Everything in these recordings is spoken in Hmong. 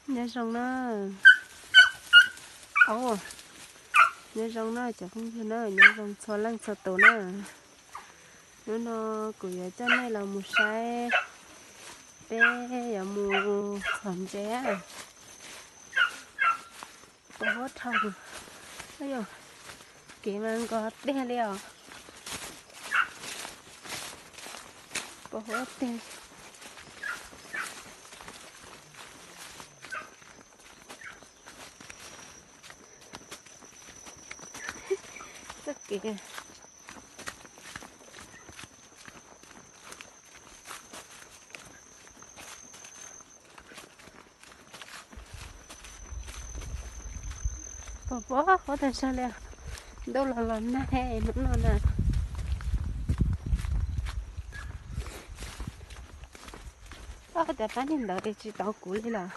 Nyob zoo na. Au, nyob zoo na cov phooj ywg na, nyob zoo txhua leej txhua tus na. Hnub no kuv yuav coj nej los mus saib, peb yuav mus txhom ntses. Pos huab dhau, kev mas nkos tiag li os. Pos huab tiag. Txoj kev pos pos huab tag zog li. Ntuj los los nag hnub no na. Ob cov pab niag ntawd es tsis tau kuv li lawm.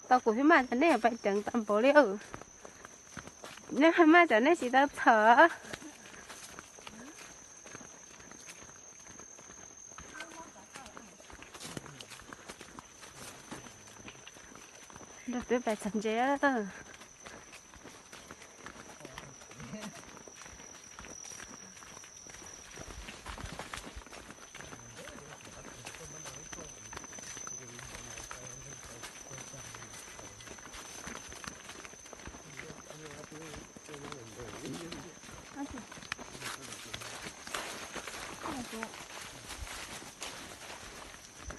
Tau kuv thiab mas cov nej pais ceev tau npaum li. Nej mas cov nej tsis tau txhom. Nrog peb pais txhom ntses.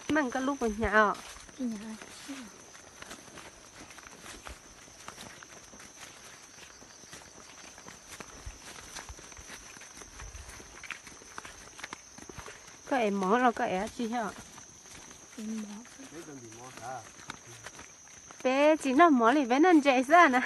Meej, koj lub puas hnyav os? Koj ev mov los koj ev dab tsi thiab? Peb tsis noj mov li, peb noj ntses xwb na.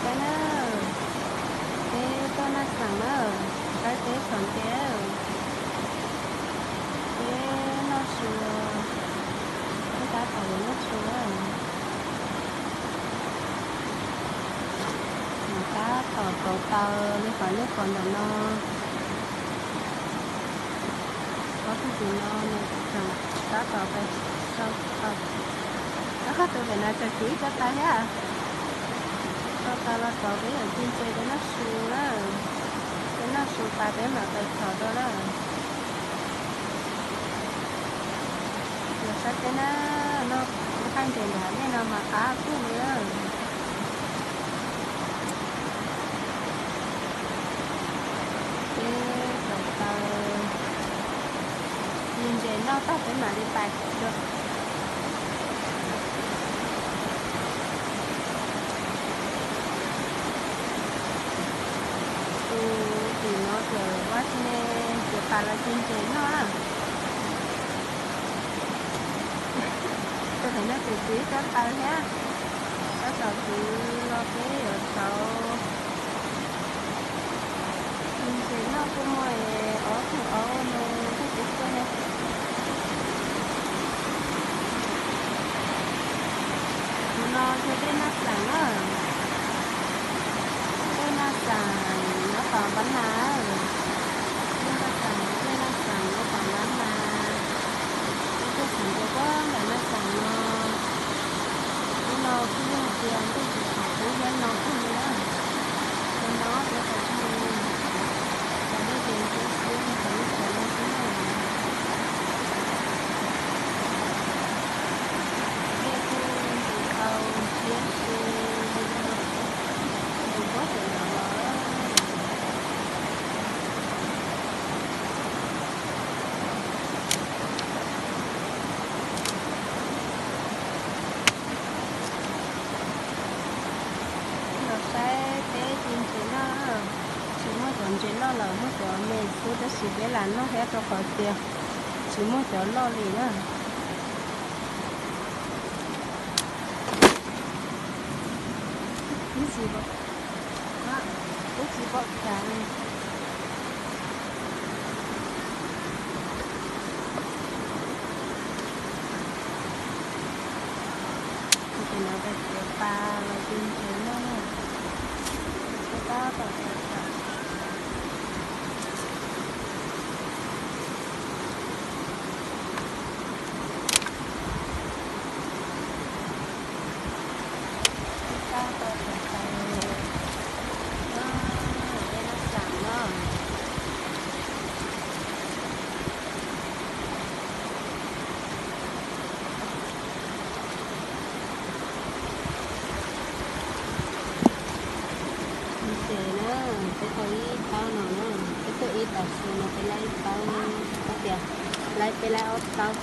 Saib na, peb tuaj Naj Xeem na, saib peb txhom ntses, peb noj su, peb tab tom yuav noj su. Tab tom rauv taws li qhov nej pom ntawm no. Ob tug tim no nws tseem tab tom pais sau taws. Ob tug pem no tseem kwv ib co taws thiab. Sau taws los rauv peb yuav ci ntses peb noj su na. Peb noj su tas peb mam pais txhom dua na. Los saib peb na, noj lub qab ntses nram hav dej no mas qab kawg li. Peb rauv taws ci ntses noj tag peb mam li pais dua. Tus tim no tseem ua tsis ne, tseem pais los ci ntses noj na. Tus tim no tseem kwv ib co taws thiab. Tab tom kwv los peb yuav rauv ci ntses noj. Kuj muaj ob tug aub no thiab, kuv tuaj ne. Tus no yog dej Naj Xeem na. Dej Naj Xeem nyob tom Npab Nas. Dej Naj Xeem, dej Naj Xeem nyob tom Npab Nas. Peb tuaj txhom ntses puag nram Naj Xeem no. Hnub no kuj yog hais tias ntuj tsis tshua kub thiab no kawg li na. Cov no peb tau tag li, cov dej ces ntsuab xiab li cov nej pom no xwb na. Dej kuj ntws tau siab si li no, ntws npuab pem no los. Los saib peb ci ntses noj. Tsis muaj cov ntses noj lawm, muaj cov me xwb tab sis peb lam noj thiab rau qhov tias tsis muaj cov loj li na. Ib tsis, ib tsis Pom tag. Ces no peb txiav pas los cia ntses noj na. Peb tab tom txiav pas. Tab tom txiav pas. Peb noj xaam no. Ntses na, peb tau ib taub no na, peb tuaj ib tav su no peb laib ib taub, koj tias laib peb laib ob taub.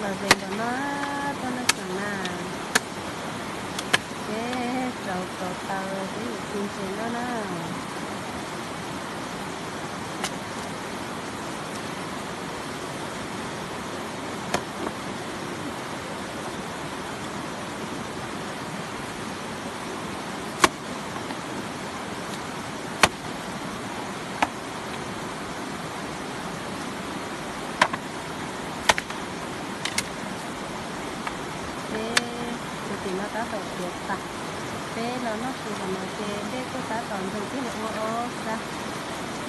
Los ze nkaus no, tuaj noj xaam na. Peb rauv rauv taws peb yuav cia ntses noj na. Peb tus tim no tab tom txiav tas, peb los noj su tom no ces dej kuj tab tom ntws thiab li ua ob sab,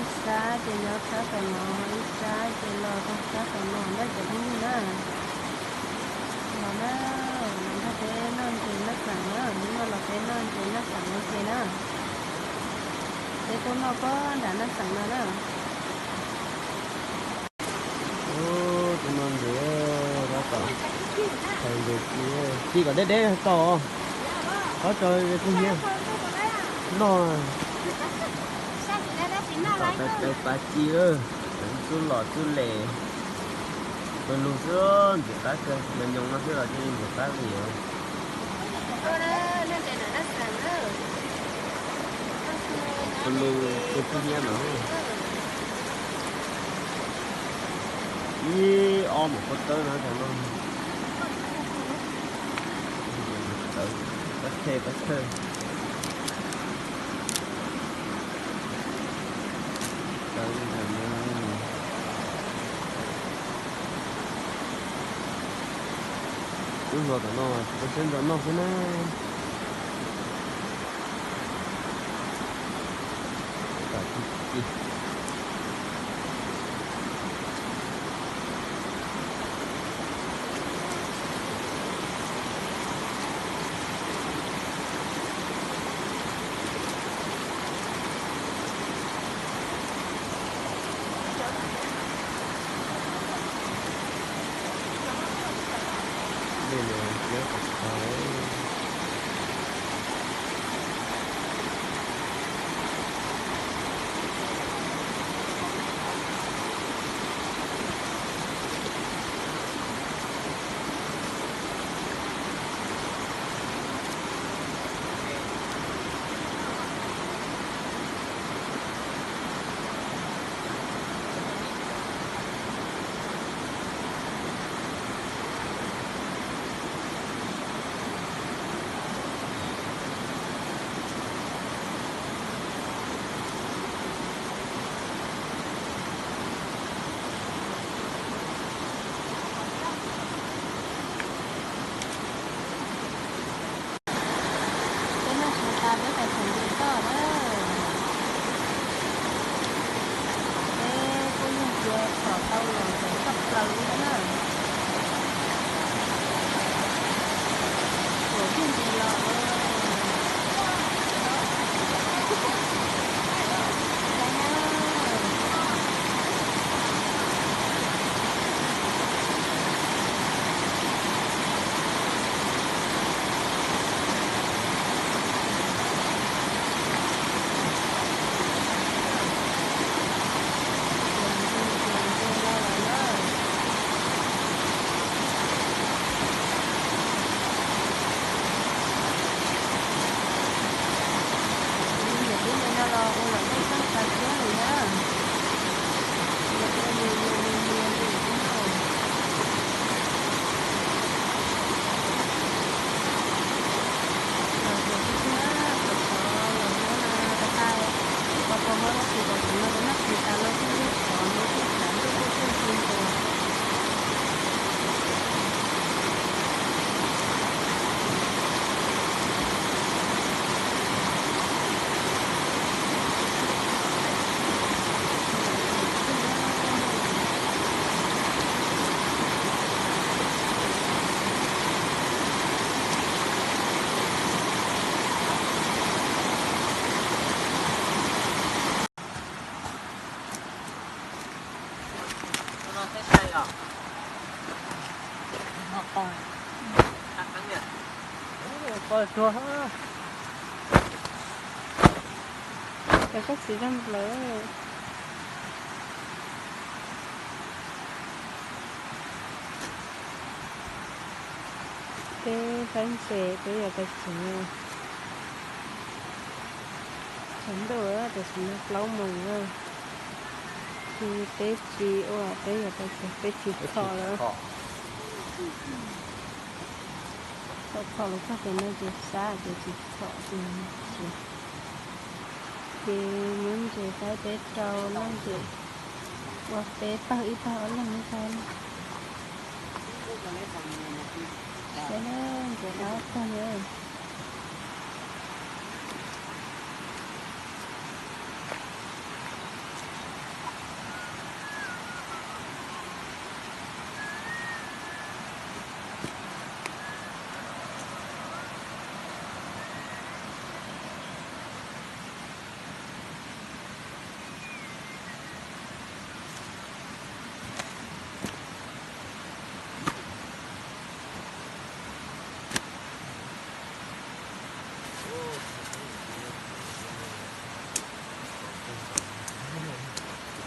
ib sab ces nyob sab tom no, ib sab ces los rau sab tom no na cov phooj ywg na. Los na, los nrog peb noj ntses noj xaam na, hnub no los peb noj ntses noj xaam ua ke na. Peb tuaj noj puag nram noj xaam no na. Tus no ntses, tab tom thaij ntses ci, ci kom deb deb tau. Qhov tso peb hnyiab noj. Tom tau pas ci, tub los tub les, tus lug xwb ntxim qab kawg, nyoos nyoos no xwb los cia li ntxim qab li os. Tus lug tus tub hnyiab no. Ib ob mus koj tawb no cov no. Tawv, pab thej pab thawj. Tawv li ntawd no. Lub hluas tom no mas tsis tau siab ntso noj xwb na. Dej no siab kawg. Peb noj su tas peb tseem thaum ntses toj na. Peb kuj yeej cia pom tau los ntxim tshaj plaws li thiab na. Tuam thiaj ntses los. Cov koj txiv zaj nplawv. Peb faib ntses peb yog tag kis, tshav ntuj tam sim no plaub moos na. Ces peb tsis ua, peb yog tag kis peb tsis txhom lawm. Txhom txhom lawm txog pem no ces sab ces tsis txhom ces tsis. Ces muab ntses faib peb rau leej ces ua peb pawg ib pawg ob leeg ib pawg. Saib na, ntses dawb tag li.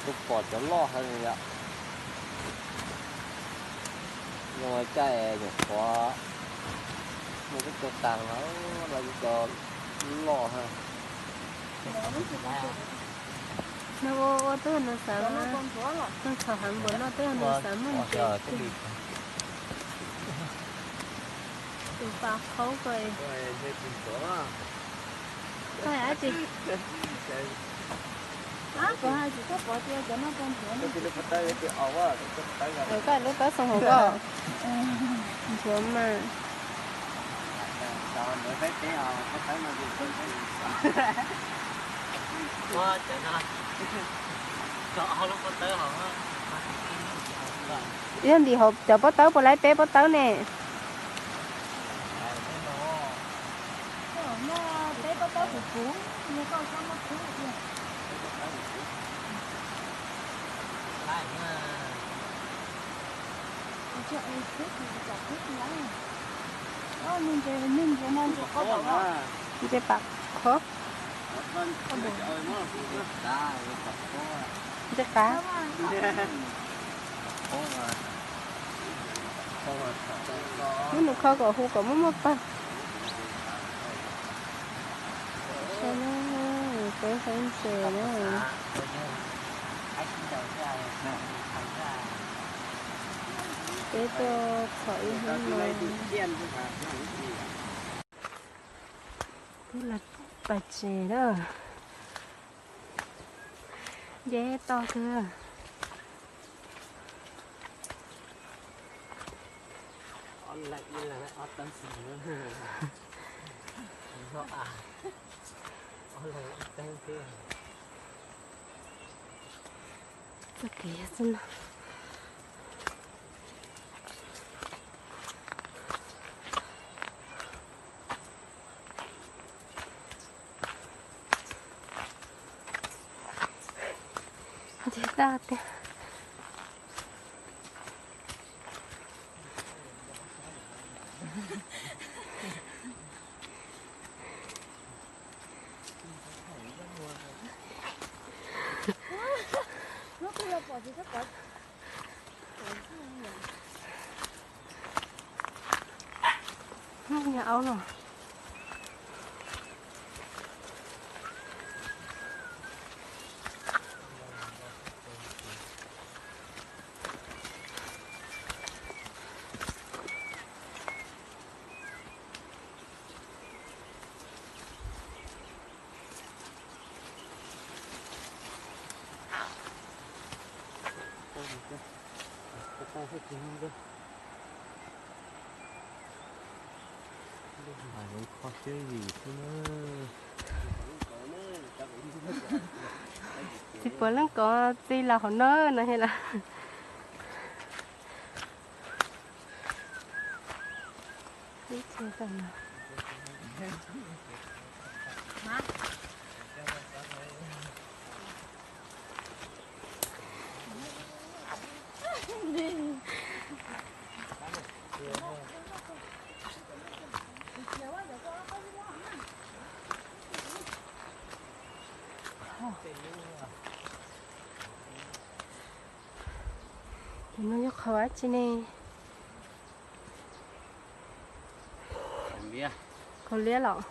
Kuv pom cov loj heev yom. Zoo caij nyuam qhuav muaj peb caug taag los, los cov loj heev. Nws ua ua twb nws xav, nws txhom heev npaum no twb nws xav muaj ntses. Tus pas qhaub ko, koj hais dab tsi? Kuv hais tsis txhob pov tias cov no tau ntxuav. Koj lub taub xoo hauv koj ntxuav mas. Yog ntim hauv cov pob tawb puas laib peb pob tawb ne? Ntses pam qhuav. Ntses qav. Muab nws kho kom hu kom muaj muaj pawg. Saib na, peb faib ntses na. Peb tuaj txhom ib hnub no. Peb los pais tsev na. Nce toj kawg. Txoj kev yog txoj no. Nce toj tiag. Nyuag aub no. Txiv puas leej kov txi los hauv no no thiab lawm. Ces no yog qhov dab tsi ne? Qhov liab los?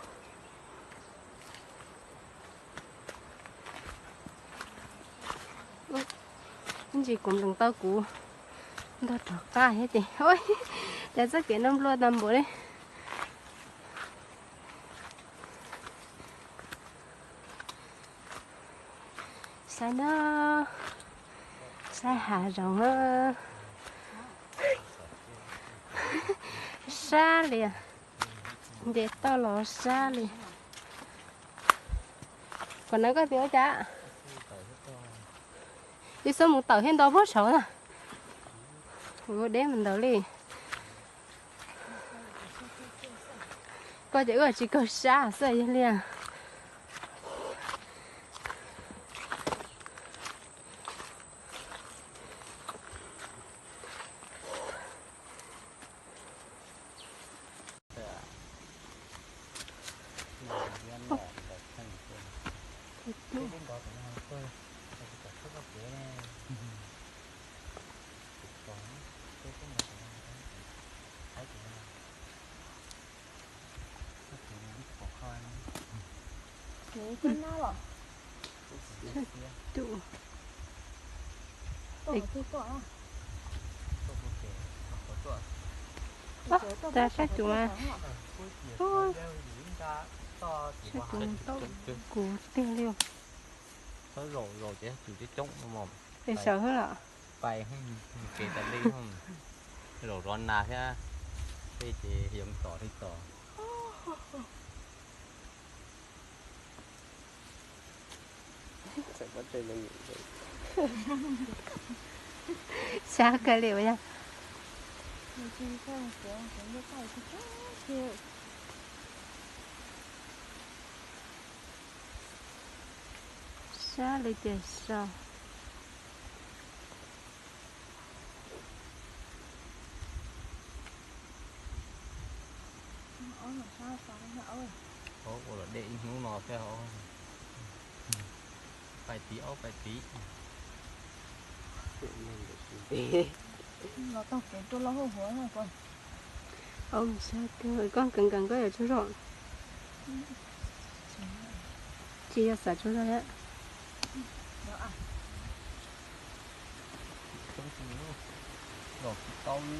Ib ntsis kuv nplees tau kuv ntog rov qab thiab ces, cas txoj kev no nplua tag npaum li. Saib na, saib hav zoov na. Sab li, nce toj los sab li. Kom na koj piav ua cas? Ib xub mus tawm thiab nto pob saud na. Ua deb mus ntawd li. Koj ces wb tsis kawg sab xwb yog li. Tus, tus mas. Tus tau kuv tiag li. Txhob zaum zaum ces tsum coob coob no mog. Es sawv hwb los? Pais, kev tas li, zaum zov nas thiab, tej ces yoov tom li tom. Sab kawg li ua yog. Sab li tias so. Ua los dej ib hnub no thiab. Pais tid, aub pais tid. Los taug kev tuaj loj hauj huav. Koj nkees nkees koj yuav tsaug zog. Tsis yog xav tsaug zog thiab. Los tsis tau li.